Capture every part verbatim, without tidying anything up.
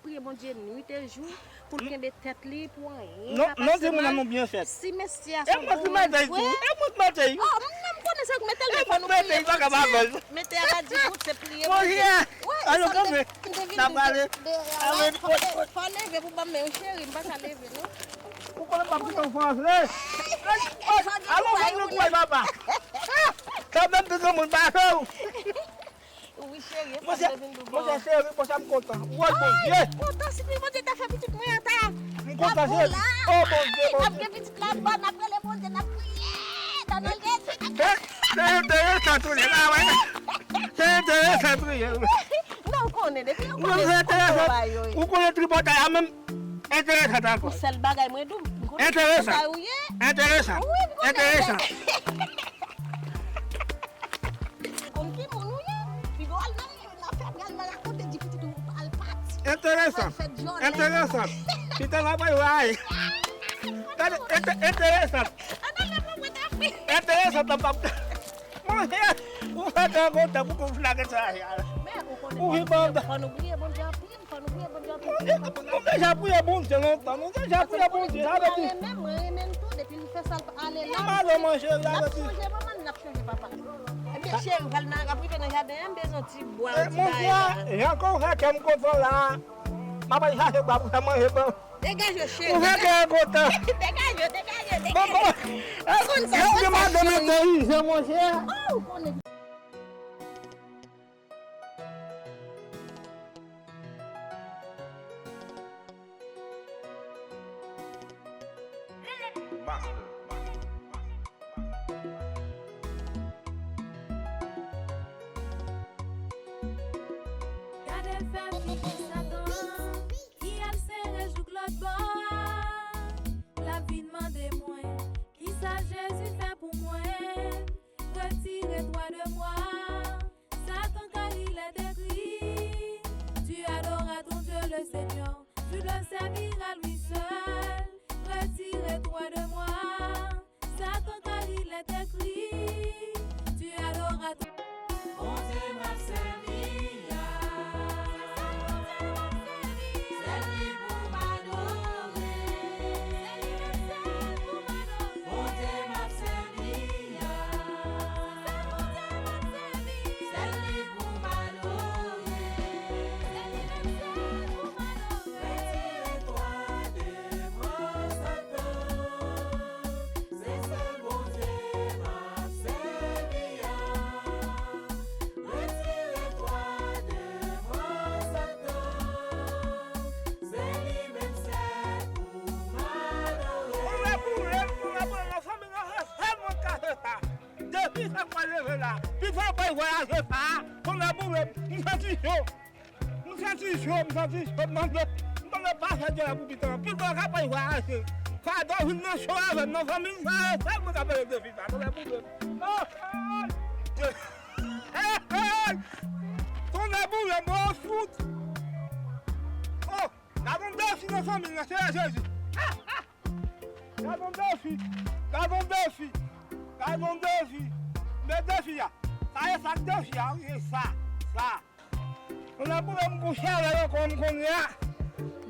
Priye Bondye nuit et jour pou l kenbe tèt li pou anyen pa pase mal. Non, non, di moun nan nou byen fèt. Si mesye a se yon bon moun vre. E mwen ki mete l tou. E mwen ki mete l. Oh, m, non, m konnen se ou ki mete l, men fò nou priye pou Bondye. Mete a pa di tout, se priye Bondye. Wi, sa m te, m te vin di de, de, fò leve pou ban m men, cheri, m pa ka leve, non. Ou konnen m ap kite w fò antre. Alò, fò nou kouwè papa. Sa menm pi granmoun pa fè w. Wi, cheri, e sa m te vin di w. Monchè, cheri, monchè, m kontan. Woy, Bondye! Kontan, si Bondye ta fè pitit mwen an ta. M kontan, cheri. Oh, Bondye, Bondye. N ap gen pitit la, bon, n ap rele Bondye, n ap priye. Nan non Jezi. Se, se enteresan tou, lè la, wè. Se enteresan tou, lè. Non, ou konnen, depi ou konnen tripotay la, menm enteresan ankò. Yon sèl bagay, mwen di w, m konnen tripotay ou ye. Enteresan. Wi, m konnen. Enteresan. Konn ki moun ou ye? Piga w al nan, nan fè pral nan rakonte di pitit ou al pati. Enteresan. Enteresan. Pita la bay way. Gade, ente-, enteresan. Enteresan, la pap. Monchè, ou fè kè kontan pou konflage sa a. Ou vin ban. Fò nou priye Bondye anpil. Fò nou priye Bondye anpil. Nou deja priye Bondye lontan. Nou deja priye Bondye. Sa vle di. Mwen renmen, mwen renmen l tou. Depi l fè sa l ale la. Mwen ale manje, l ap sonje manman l, l ap sonje papa l. Ebyen, cheri, pral nan, ap rive nan jaden an, m bezwen ti bwa, ti bagay la. Monchè, jan ke w fè kè m kontan la. M ap al chache bwa pou fè manje ban. Degaje w, cheri. Ou fè kè m kontan. Degaje w, degaje w, degaje w. Bon, bon. Ou konn sa, ou konn sa, cheri. Ou gen madanm entèlijan, monchè. Oh, ou konnen. Gade fè figi Satan an, ki al sere jouk lòt bò a. L ap vin mande mwen, kisa Jezi fè pou mwen? Retire twa de mwa. Satan, car il est écrit, tu adoreras ton Dieu le Seigneur, tu le serviras lui seul. Retire twa de mwa. Satan, car il est écrit, tu adoreras ton Bondye m ap sèvi a. Sèl li pou m adore. Bondye m ap sèvi a. Sèl li pou m adore. Retire twa de mwa, Satan. Se sèl Bondye m ap sèvi a. Retire twa de mwa, Satan. Se li menm sèl pou m adore. Tonnè boule m, tonnè boule m, nan fanmi nan se sèl mwen k ka fè sa. Defi sa k pral leve la. Pifò pa vwayaje sa. Tonnè boule m, m santi cho. M santi cho, m santi cho, m tande, m tande pa fè djòlè pou pitan. Pitan ka pa vwayaje. Fadò vin nan cho avè m nan fanmi m, sa e sèl mwen k ap rele defi sa. Tonnè boule m. Oh, oh, Dye. Hey, hey. Tonnè boule m, oh, fout. Oh, gade yon defi nan fanmi m nan, Seyè Jezi. Ah, ah. Gade yon defi. Gade yon defi. Gade yon defi. Men defi a. Sa e sa k defi a, wi, e sa. Sa. Tonnè boule m pou chalè yo kòm kounye a.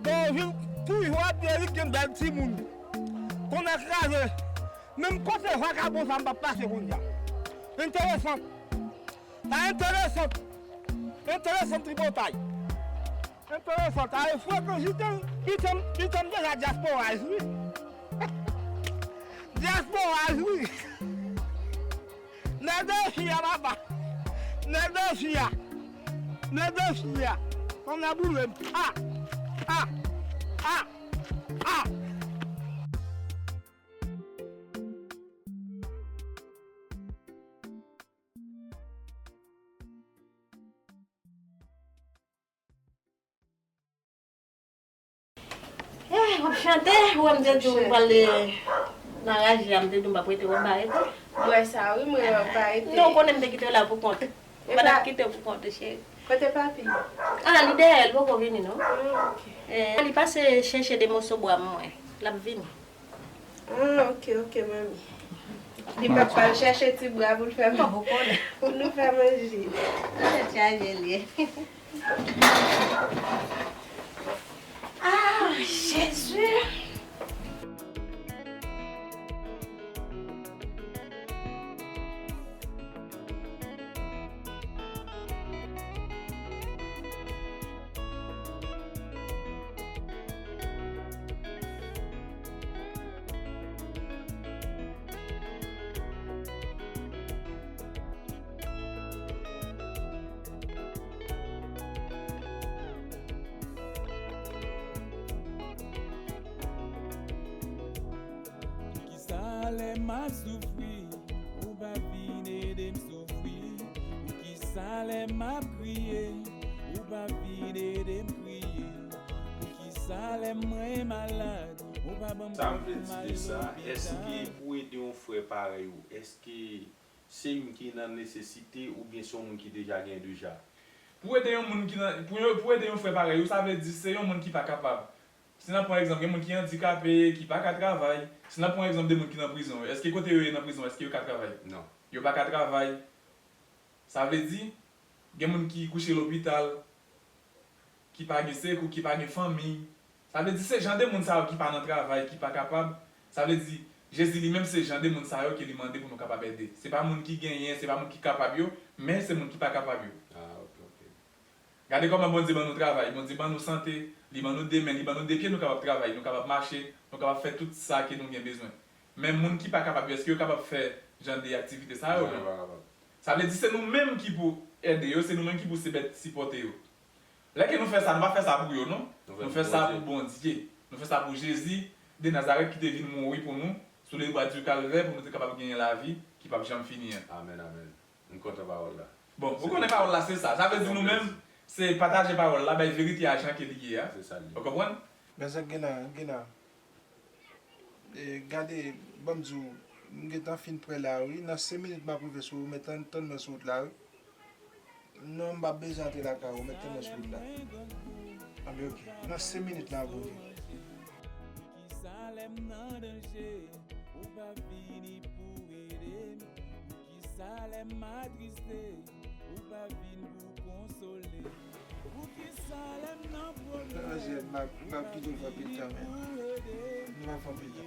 Donvil toujou ap di Erik gen bèl timoun. Tonnè kraze. Menm kote vakabon sa m p ap pase kounye a. Enteresan. Sa enteresan. Enteresan tripotay. Enteresan. Sa e frekans pitan, pitan, pitan deja dyaspora wi. Dyaspora wi. Nèg de fi a papa. Nèg de fi a. Nèg de fi a. Tonnè boule m. Ah. Ah. Ah. Ah. Eh, w ap chante, ou wè m te di w m pral nan raje a, m te di w m p ap rete, w ap barete. M wè sa wi, m wè w ap barete. Non, ou konnen m te kite w la pou kont ou. M pa t ap kite w pou kont ou, cheri. Kote papi? Ah, li dèyè, li poko vini non. Ah, ok. Eh, li pase chèche de moso bwa pou mwen. L ap vini. Ah, ok, ok, manmi. Li p ap al chèche ti bwa pou l fè manje. Pou nou fè manje. Tèt chaje li ye. Jezi! Poukisa lè m ap soufri, ou pa vin ede m soufri? Poukisa lè m ap kriye, ou pa vin ede m kriye? Poukisa lè mwen malad, ou pa ban m... Sa m vle di de sa, èske pou ede yon frè parèy ou, èske se youn ki nan nesesite oubyen se yon moun ki deja gen deja? Pou ede yon moun ki nan, pou, pou ede yon frè parèy ou, sa vle di se yon moun ki pa kapab. Si n ap pran egzanp, gen moun ki andikape, ki pa ka travay. Si n ap pran egzanp de moun ki nan prizon, èske kote yo ye nan prizon, èske yo ka travay? Non. Yo pa ka travay. Sa vle di, gen moun ki kouche lopital, ki pa gen sekou, ki pa gen fanmi. Sa vle di se jan de moun sa yo ki pa nan travay, ki pa kapab. Sa vle di, Jezi li menm se jan de moun sa yo ke li mande pou nou kapab ede. Se pa moun ki genyen, se pa moun ki kapab yo, men se moun ki pa kapab yo. Ah, ok, ok. Gade kòman Bondye ban nou travay, Bondye ban nou sante, li ban nou de men, li ban nou de pye, nou kapab travay, nou kapab mache, nou kapab fè tout sa ke nou gen bezwen. Men moun ki pa kapab yo, èske yo kapab fè jan de aktivite sa yo? Non, yo pa kapab. Sa vle di se nou menm ki pou ede yo, se nou menm ki pou se bèt sipòte yo. Lè ke nou fè sa, nou pa fè sa pou yo, non. Nou fè pou Bondye. Nou fè sa pou Jezi de Nazarèt ki te vin mouri pou nou sou le bwa di kalvè pou nou te kapab genyen lavi ki p ap janm fini an. Amèn, amèn. M kontan pawòl la. Bon, ou konnen pawòl la se sa. Sa vle di nou menm, se pataje pawòl la, bay verite a jan ke li ye a. Se sa l ye. Ou konprann? Men sa k gen la, gen la. E, gade, ban m di w, m gentan fin prè la, wi. Nan senk minit m ap rive sou ou, men tann, tann mwen sou wout la, wi. Non, m p ap bezwen antre lakay ou, men tann mwen sou wout la. Anben, ok. Nan senk minit la, m ap rive. Poukisa lè m nan danje, ou pa vini pou ede m? Poukisa lè m atriste, ou pa vin pou konsole? Poukisa lè m nan pwoblèm, m ap, m ap kite w fè anpil tan, men nou pa fè anpil tan.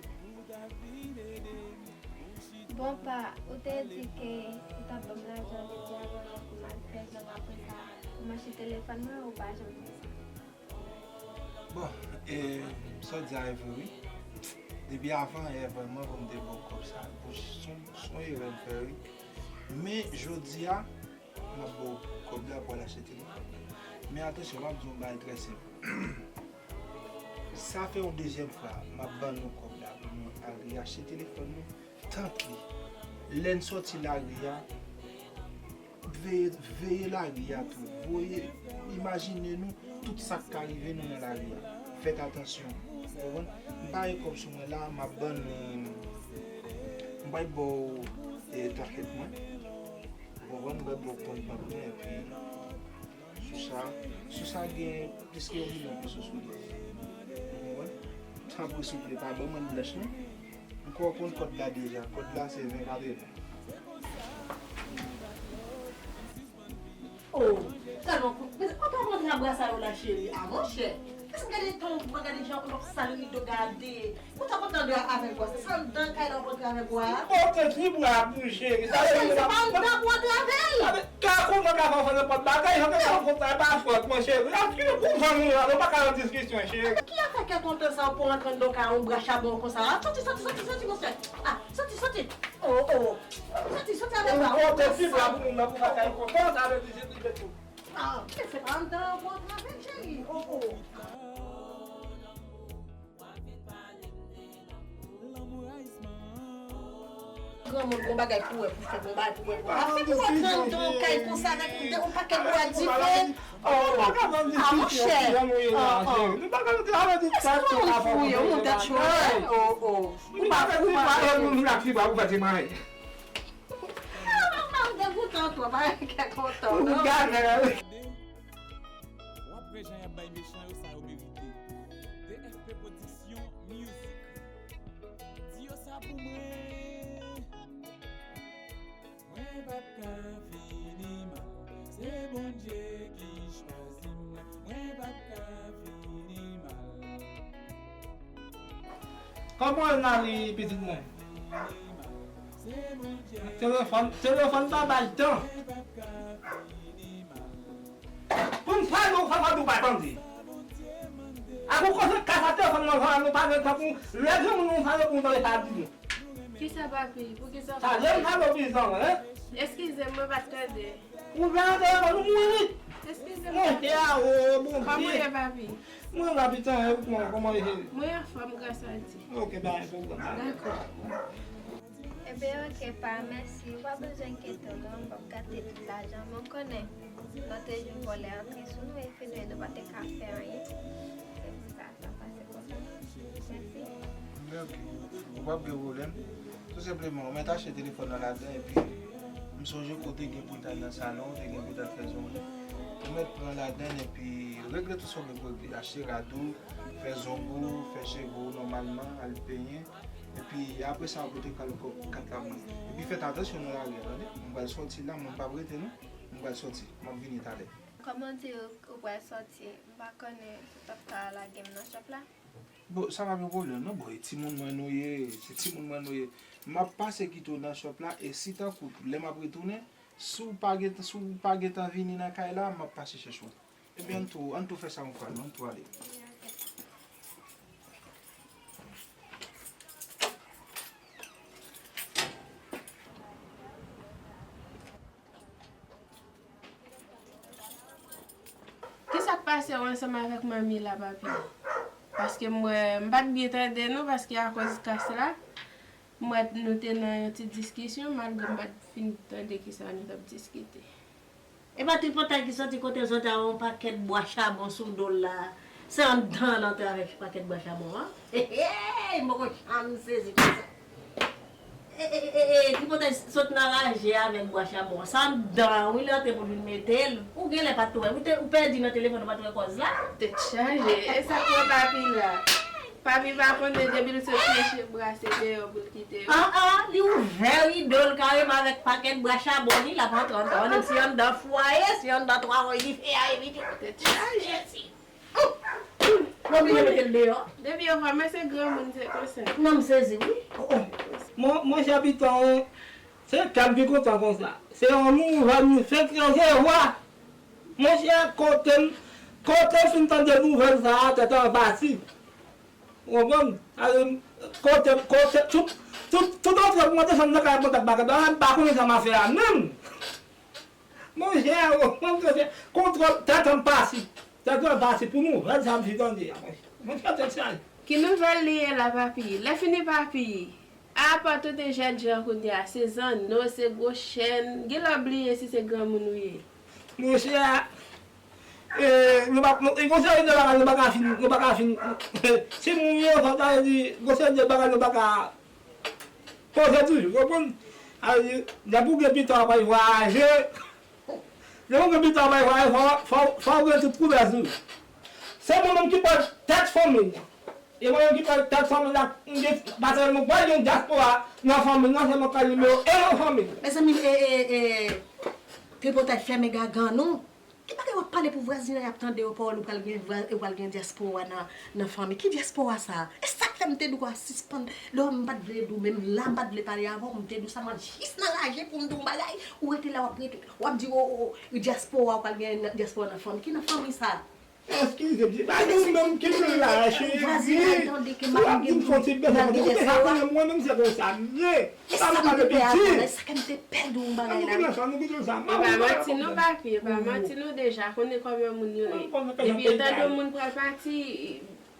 Bon, pa, ou te di ke ou t ap ban m lajan, ou te di avan pou m al fè zam, apre sa, ou mache telefòn mwen, ou pa janm fè sa. Bon, e, sa w di a e vre, wi. Depi avan yè, vrèman, pou m te ba w kòb sa, bon, se yon, se yon erè m fè, wi. Men, jodi a, m ap ba w kòb la pou w al achte telefòn. Men, atansyon, m ap di w yon bagay trè senp. Sa fè yon dezyèm fwa, m ap ban nou kòb la pou nou al reachte telefòn nou. Tanpri, lè n sòti lari a, veye, veye lari a tou. Voye, imajine nou tout sa k ka rive nou nan lari a. Fèt atansyon. Ou konprann? M pa gen kòb sou mwen la, m ap ban nou, m pral ba w, e, tarjèt mwen. Ou konprann? M pral ba w kont bank mwen, epi sou sa, sou sa gen plis ke yon milyon peso sou li. Ou konprann? Tanpri, souple, pa ban mwen blanch, non. M kwè w konn kòd la deja. Kòd la se ven katreven. Oh, sa non, men ou pa montre a bwa sa yo la, cheri. Ah, monchè. Kisa gade tan w gade jan w ap sal rido gade. Ou ta kontan de avèk bwa sa. Sa anndan kay la w ap antre avèk bwa a? Pote ki bwa pou cheri. Sa cheri, se pa anndan pou antre avè l. Ka kouman ka fè w fè nenpòt bagay, jan ke sa konsa, e pa fòt mwen, cheri. Aske ou vann ou la, nou pa ka nan diskisyon, cheri. Ki afè kè kontan sa w pou antre anndan kay yon bwa chabon konsa? Ah, soti, soti, soti, soti, monchè. Ah, soti, soti. Oh, oh. Soti, soti avèk bwa. Ou konte ti bwa pou moun nan pou bagay kontan, sa vle di se prive tou. Ah, men se pa anndan pou antre avè l, cheri. Oh, oh. Granmoun, gon bagay pou wè, pou fè, gon bagay pou wè, pou wè. Afè pou wè anndan kay konsa avèk yon pakèt bwa dife. Oh, ah, monchè. Oh, oh. Èske w ap fouye, ou monte cho, hein? Oh, oh. Ou pa fou, pa fou. Ah, m degoutan twòp, pa gen kè kontan w, non. W ap wè jan y ap bay mechan yo sa yo merite. D F P Production Music. Di yo sa pou mwen. Mwen p ap ka fini mal. Se Bondye ki chwazi mwen. Mwen p ap ka fini mal. Kòman w ye, pitit mwen? Telefòn, telefòn pa bay tan. Pou m pale, ou fè fò ou pa tande. Ak ou koze kasa telefòn nan, nou pa gen tan pou lè gen moun nou pale pou nou tande sa di nou. Kisa, papi? Poukisa w... Sa lè m pale ou bizan, hein? Eskize m, mwen pa t tande. Ou vle antre nan nou mouri. Eskize m. Monchè a, o, Bondye. Kòman w ye, papi? Mwen la, pitit, e ou kòman, kòman w ye, cheri? Mwen anfòm, gras a Dye. Ok, ba, e pou ou. Dakò. Ebyen, ok, pa, mèsi. Ou pa bezwen enkyete w non, m p ap gate tout lajan, men w konnen, lòt jou vòlè antre sou nou, epi nou, nou pa te ka fè anyen. Se pou sa. Sa pase konsa. Mèsi. Men ok. Ou p ap gen pwoblèm. Tou senpleman, ou mèt achte telefòn nan ladan, epi m sonje kote gen pou l t al nan salon, te gen pou l t al fè zong li. Ou mèt pran ladan, epi regle tout sa w gen pou regle. Achte rad ou, fè zong ou, fè cheve w nòmalman, al penyen. Epi apre sa, ou pote kal-, kat la pou mwen. Epi fèt atansyon nan lari a, tande? M pral sòti la, mwen p ap rete non. M pral sòti. M ap vini talè. Kòman w di ou, ou pral sòti? M pa konnen si w t ap ka lage m nan shop la. Bon, sa pa gen pwoblèm non. Bon, e timoun mwen nou ye, se timoun mwen nou ye. M ap pase kite w nan shop la, e si tankou lè m ap retounen, si w pa gen, si w pa gentan vini nan kay la, m ap pase chèche w. Ebyen, ann tou, ann tou fè sa yon fwa non, ann tou ale. Kisa k pase w ansanm avèk manmi la, papi? Paske m wè, m pa t byen tande nou, paske akoz kas la, m wè nou te nan yon ti diskisyon, malgre m pa t fin tande kisa nou t ap diskite. E pa tripotay ki soti kote l soti a, yon pakèt bwa chabon sou do l la. Se anndan l antre avèk pakèt bwa chabon an. Hey, m poko janm sezi konsa. E, e, e, e, tripotay sot nan raje avèk bwa chabon an. Se anndan an, wi, li antre pou l vin mete l. Ou genlè pa t wè. Ou te, ou pèdi nan telefòn, ou pa t wè kòz la. Tèt chaje. E sa k pran papi la? Papi pa konnen depi l sot meche brase deyò pou l kite yo. Ah, ah, li ouvè rido l kareman avèk pakèt bwa chabon li, l ap antre anndan. Menm si anndan fwaye, si anndan travay li fè a, evite. Tèt chaje. Jezi. Ou oblije mete l deyò. Depi yo vwa mwen se granmoun, se konsa. Non, m sezi, wi. Oh, oh. Mon, monchè Piton, se kè m pi kontan konsa. Se yon nouvèl nou fenk resevwa. Monchè, kote m, kote m fin tande nouvèl sa a, tèt an bati. Ou konprann? Sa vle di, kote, kote, tout, tout, tout antre pou mwen desann nan kay mwen tèt bagay la, m pa konnen sa m a fè a menm. Monchè, ou konprann, kontwòl tèt an pasi. Tèt an pasi pou nouvèl sa m fin tande a, monchè. Monchè, tèt chaje. Ki nouvèl li ye la, papi? Lè fini, papi. Apa tout e jènjan kounye a, se zanno, se gwo chèn, genlè w bliye si se granmoun ou ye. Monchè, e, nou pa, nou, gon seri de bagay nou pa ka fin, nou pa ka fin, si moun yo, sa vle di, gon seri de bagay nou pa ka poze toujou, konprann? Sa vle di, depi w gen pitit w ap al vwayaje, depi w gen pitit w ap al vwayaje, fò, fò, fò w gen tout kouvèz ou. Se mwen menm ki pral tèt fanmi an. E mwen menm ki pral tèt fanmi la, m gen, paske mwen kwè gen dyaspora nan fanmi nan, se mwen k pral nimewo en nan fanmi. Mezanmi, e, e, e, tripotay fèmen gagan nou. Ki bagay w ap pale pou vwazinay ap tande yo pawòl ou pral gen vwa-, ou pral gen dyaspora nan, nan fanmi. Ki dyaspora sa a? E sa k fè m te di w a sispann. Lè m pa t vle di w, menm la m pa t vle pale avè w, m te di w sa, m al jis nan raje pou m di w yon bagay. Ou rete la, w ap rete, w ap di, o, o, o, dyaspora, ou pral gen dyaspora nan fanmi. Ki nan fanmi sa a? Eskize m, se pa nou menm ki vle la, cheri. Vwazinay tande ke m ap gen pou m lage dèfwa. Mwen menm se konsa m ye. E sa m te pè avan la, e sa ke m te pè di w bagay la. E pa manti non, papi, e pa manti non, deja konnen kòman moun yo ye. Depi yo tande yon moun pral pati,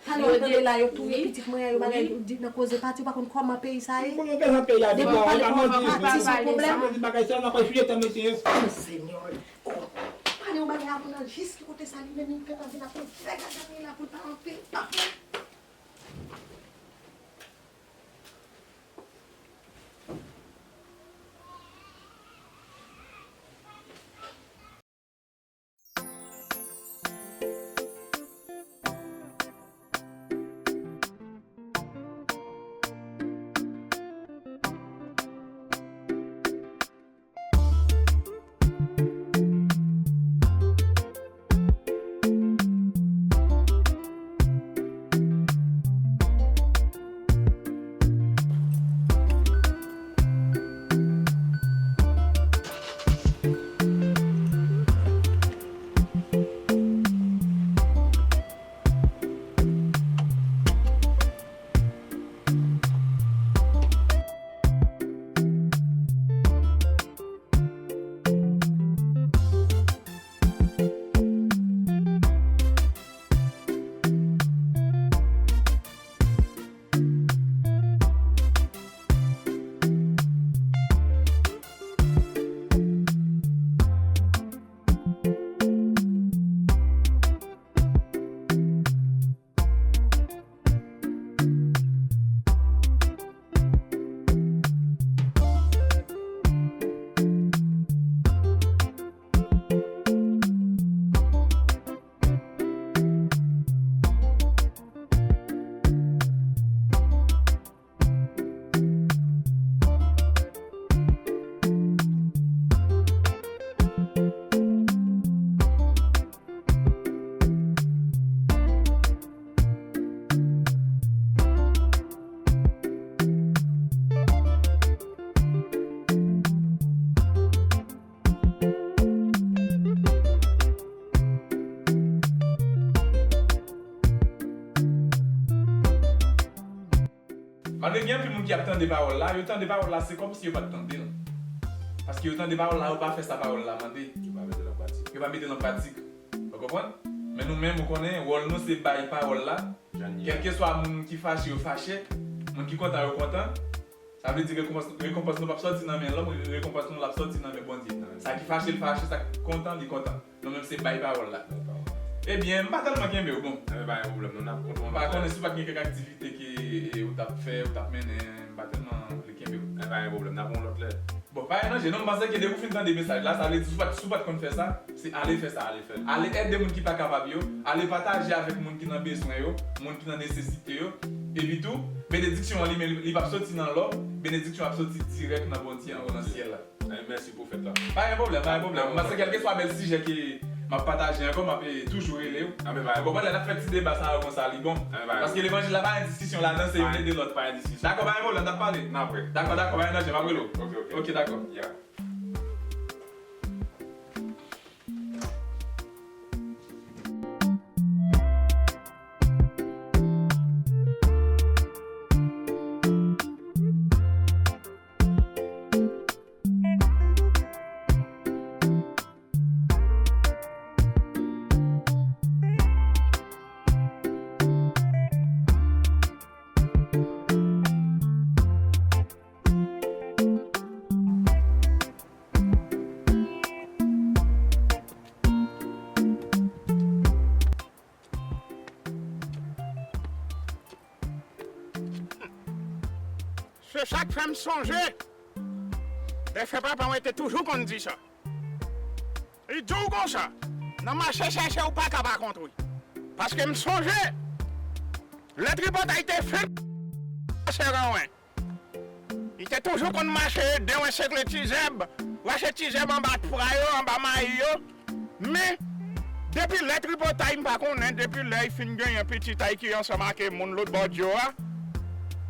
talè w tande la, yo touye pitit mwen an, yo bagay, di nan koze pati, ou pa konn kòman peyi sa ye. Depi w pale pou yon pati, se yon pwoblèm. O Senyè. Pale yon bagay a moun nan jis ki kote sa li menm li fèt anvi la pou l fè gade li la pou l pa anpe. Gen anpil moun ki ap tande pawòl la, yo tande pawòl la, se kòmsi yo pa t tande l. Paske yo tande pawòl la, yo pa fè sa pawòl la mande. Yo pa mete l an pratik. Yo pa mete l an pratik. Ou konprann? Men nou menm, ou konnen, wòl nou se bay pawòl la. Kèlkeswa moun ki fache, yo fache. Moun ki kontan, yo kontan. Sa vle di rekonpans, rekonpans nou p ap sòti nan men lòm, rekonpans nou l ap sòti nan men Bondye. Sa ki fache, l fache, sa k kontan, li kontan. Nou menm se bay pawòl la. Ebyen, m pa tèlman kenbe w, bon. Ebyen, pa gen pwoblèm, non, n ap kontre yon lòt lè. M pa konnen si w pa t gen kèk aktivite ke, e, ou t ap fè, ou t ap mennen, m pa tèlman vle kenbe w. Ebyen, pa gen pwoblèm, n ap yon lòt lè. Bon, pa gen danje, non, m panse ke depi w fin tande mesaj la, sa vle di si w pa t, si w pa t konn fè sa, se ale fè sa. Ale fè l. Ale ède moun ki pa kapab yo, ale pataje avèk moun ki nan bezwen yo, moun ki nan nesesite yo. Epi tou, benediksyon an li menm, li p ap sòti nan lòm, benediksyon ap sòti dirèk nan Bondye an, nan syèl la. Ebyen, mèsi pwofèt la. Pa gen pwoblèm, pa gen pwoblèm. Paske kèlkeswa bèl sijè ke m ap pataje ankò, m ap, e, toujou rele w. Ou konprann, lè n ap fè ti deba sa yo konsa, li bon. Paske levanjil la pa gen diskisyon ladan, se youn ede lòt. Pa gen diskisyon. Dakò, pa gen pwoblèm, n ap pale. N ap wè. Dakò, dakò, pa gen danje, m ap rele w. Ok, ok. Ok, dakò. Yeah. Se sa k fè m sonje. Dèfè papa mwen te toujou konn di sa. Li di w konsa, nan mache chèche ou pa ka pa kontre. Paske m sonje, lè tripotay te fenk mache ranwen. Li te toujou konn mache ede w ensekle ti zèb, rache ti zèb anba pra yo, anba mayi yo. Men, depi lè tripotay, m pa konnen, depi lè l fin genyen pititay ki ansanm ak moun lòt bò dyo a,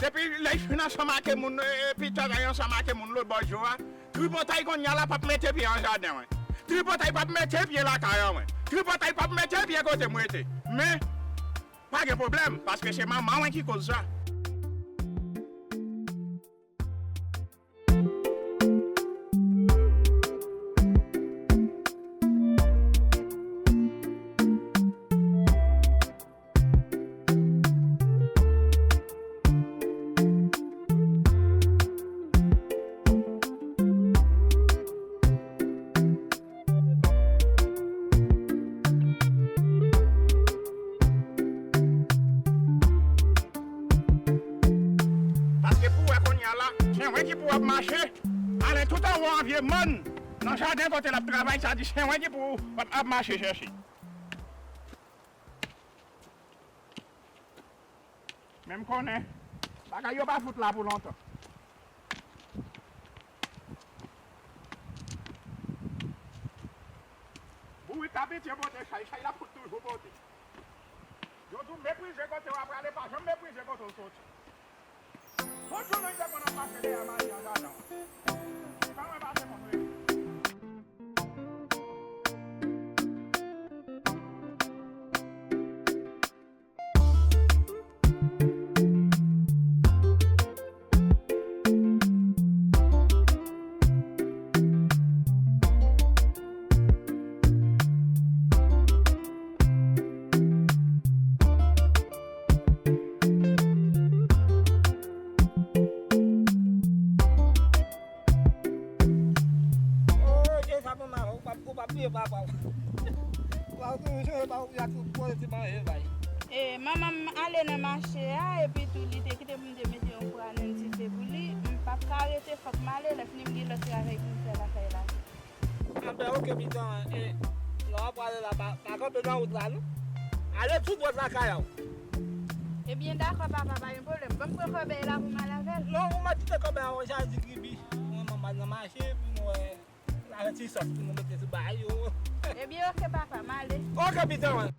depi lè l fin ansanm ak moun, e, pititay ansanm ak moun lòt bò dyo a, tripotay kounye a la p ap mete pye nan jaden mwen. Tripotay p ap mete pye lakay an mwen. Tripotay p ap mete pye kote m rete. Men, pa gen pwoblèm, paske se manman mwen ki koz sa. Paske pou wè kounye a la, se mwen ki pou ap mache, ale tout anwo an vye mòn, nan jaden kote l ap travay, sa di se mwen ki pou ap, ap mache chèche. Men m konnen, bagay yo pa fout la pou lontan. Bourik ka pitye pote chay, chay la fout toujou pote. Yo di w meprize kote w ap prale, pa janm meprize kote w soti. Tout jounen te konn ap mache dèyè mayi an jaden an. Sa mwen pa te konn rele. Oh, Jezi, sa bon, maman, ou pa, ou pa bliye papa w. Ou pa, ou toujou sonje papa w, ou poze ti manje bay. E, manman m ale nan mache a, epi tou li te kite pou m te mete yon fwa nan dife pou li. M p ap ka rete, fòk m ale, lè fini m gen lòt travay pou m fè lakay la. Anben, oke, pitit mwen, e, lè w ap prale la, pa, pa kanpe nan wout la, non. Ale tout dwat lakay ou. Ebyen, dakò, papa, pa gen pwoblèm. Ban m pran kòbèy la pou m al avè l. Non, ou mèt kite kòbèy a, ou ja di gribi. Mwen, m al nan mache, pou nou wè, lave ti sòs pou nou mete sou bagay yo. Ebyen, oke, papa, m ale. Oke, pitit mwen.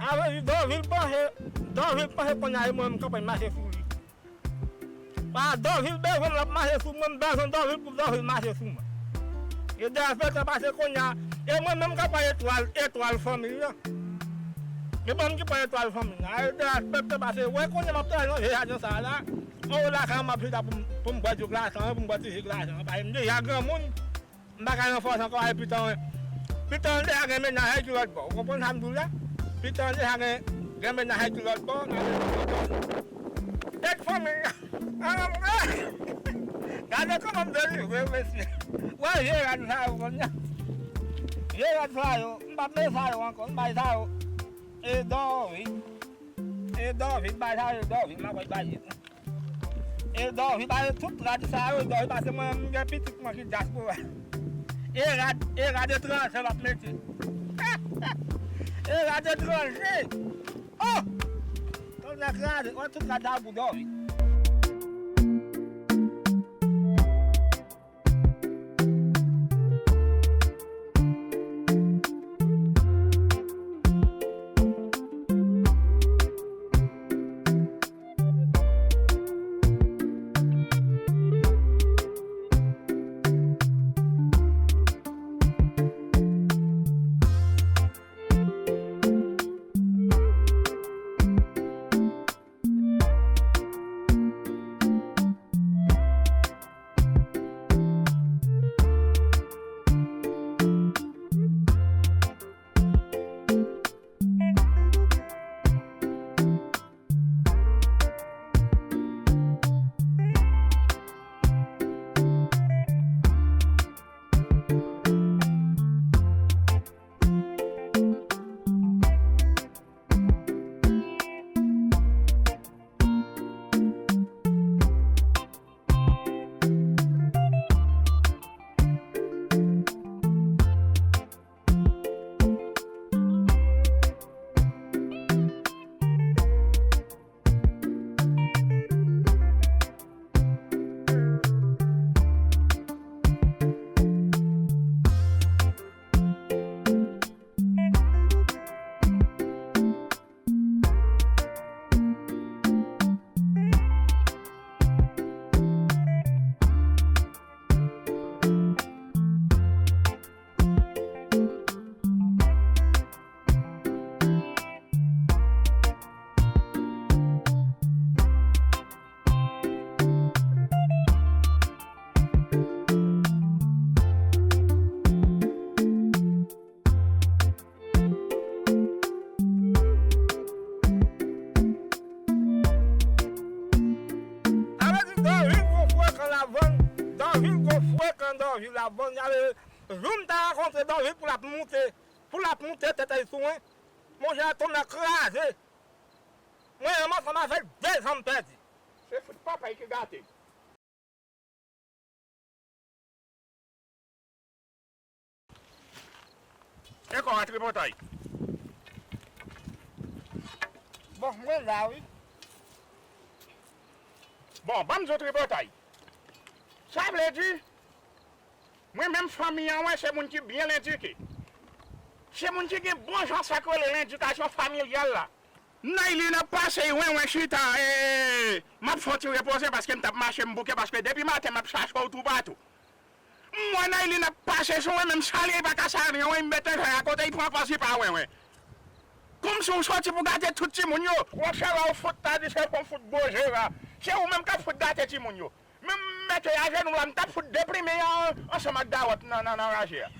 Avè li, Dòvil panse, Dòvil panse kounye a e mwen menm k ap mache sou li. A, Dòvil bezwen l, l ap mache sou mwen, m bezwen Dòvil pou Dòvil mache sou mwen. E derespektan pase kounye a, e mwen menm k ap bay etwal, etwal fanmi l lan. E mwen menm ki pran etwal fanmi l lan. E derespektan pase, wè kounye a m ap travay nan vye jaden sa a la. Anwo lakay mwen m ap chita pou m, pou m bwè djòk lajan an, pou m bwè ti jik lajan an. Paske m deja granmoun, m pa ka ranfòse ankò, e pitan, pitan deja gen mennaj ki lòt bò. Ou konprann sa m di w la? Pitan deja gen, gen mennaj ki lòt bò. Tèt fanmi l la. Gade kòman m delivre, mesye. Wè vye rad sa yo konn nan. Vye rad sa yo, m p ap met sa yo ankò, m bay sa yo. E Dòvil. E Dòvil, bay sa yo, Dòvil, m ap bay. E Dòvil, bay tout rad sa yo, Dòvil, paske mwen, m gen pitit mwen ki dyaspora. E rad, e rad etranje m ap mete. E rad etranje. Oh! Tonnè kraze, wè tout rad sa pou Dòvil. Sa vle di Dòvil gon frekan lavann, Dòvil gon frekan Dòvil lavann. Sa vle di, jou m ta rankontre Dòvil pou l ap moute, pou l ap moute tèt li sou mwen, monchè, tonnè kraze. Mwen menm ansanm avè l, de zan m pèdi. Se fout papa l ki gate. E kò a tripotay. Bon, mwen la, wi. Bon, ban m di w tripotay. Sa vle di, mwen menm fanmi an, wè, se moun ki byen edike. Se moun ki gen bon jan sa k rele lendikasyon familyal la. Naylin ap pase, wen, wen, chita, e, m ap fè yon ti repoze paske m t ap mache m bouke, paske depi maten m ap chache w toupatou. M wè Naylin ap pase sou mwen, men m salye, li pa ka salye m, wi, m mete jan akote, li pran pòz li pa wè mwen. Kòmsi w soti pou gate tout timoun yo. Wè chèlè w fout ta di se pou m fout gwo jera. Se ou menm k ap fout gate timoun yo. Men m mete ajenou la, m t ap fout deprime an, ansanm ak dawòt nan, nan, nan raje a.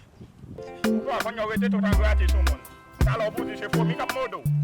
Ou pa konn yo rete tout an gratis sou moun. Talè w pou di se fomi k ap mòde w.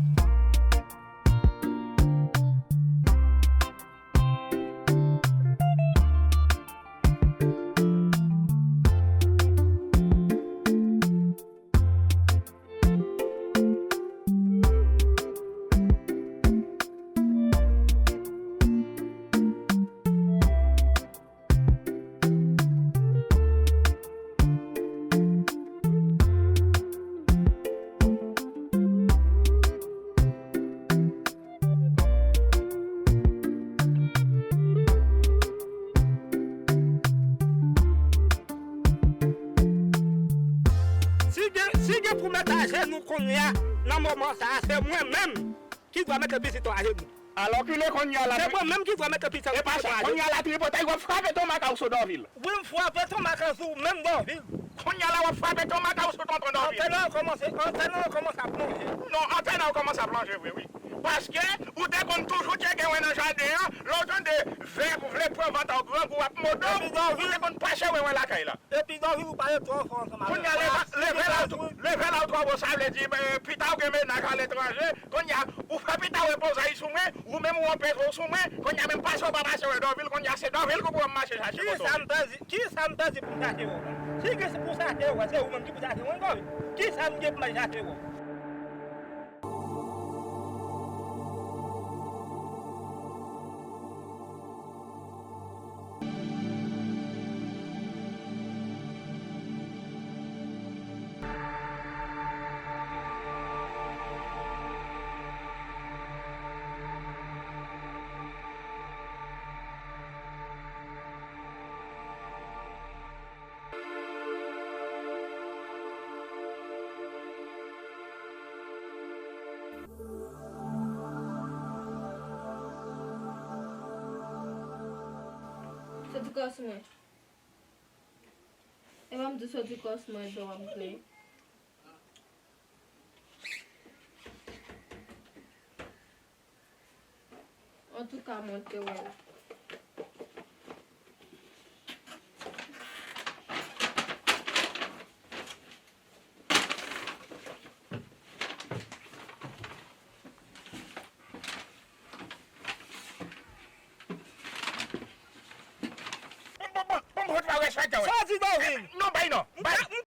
Si gen, si gen pou mete ajenou kounye a, nan moman sa a, se mwen menm ki dwe mete pitit ou ajenou. Alòkile, kounye a la. Se mwen menm ki dwe mete pita. E pa sa, kounye a la, tripotay, w ap frape ton makawou sou Dòvil. Wi, m frape ton makawou sou menm Dòvil. Kounye a la, w ap frape ton makawou sou tonton Dòvil. Antèn nan kòmanse, antèn nan kòmanse ap plonje. Non, antèn nan kòmanse ap plonje vre, wi. Paske ou te konn toujou tcheke wen nan jaden an, lè w tande vè vle pran vant an grangou, w ap modo, ou te konn pache wen wen lakay la. Epi Dòvil ou pale twò fò ansanm avè mwen. Kounye a, leve, leve la, leve la ou twò bo, sa vle di, eh, pita ou gen mennaj aletranje, kounye a, ou fè pita ou enpoze sou mwen, ou menm ou enpoze sou mwen, kounye a menm pase ou pa pase wè Dòvil, kounye a se Dòvil ki pou wè m mache chache kote w ye. Kisa m pèdi, kisa m pèdi pou m chache wè w? Si gen pou chache wè, se ou menm ki pou chache mwen, Dòvil. Kisa m gen pou m al chache wè w? Soti kò sou mwen. E pa m di soti kò sou mwen, epi w ap pleye. Antouka, mwen te wè l. Bon, bon, bon, bon, bon, fò w respekte w. Sa w di, Dòvil? Non, bay non. Bay. M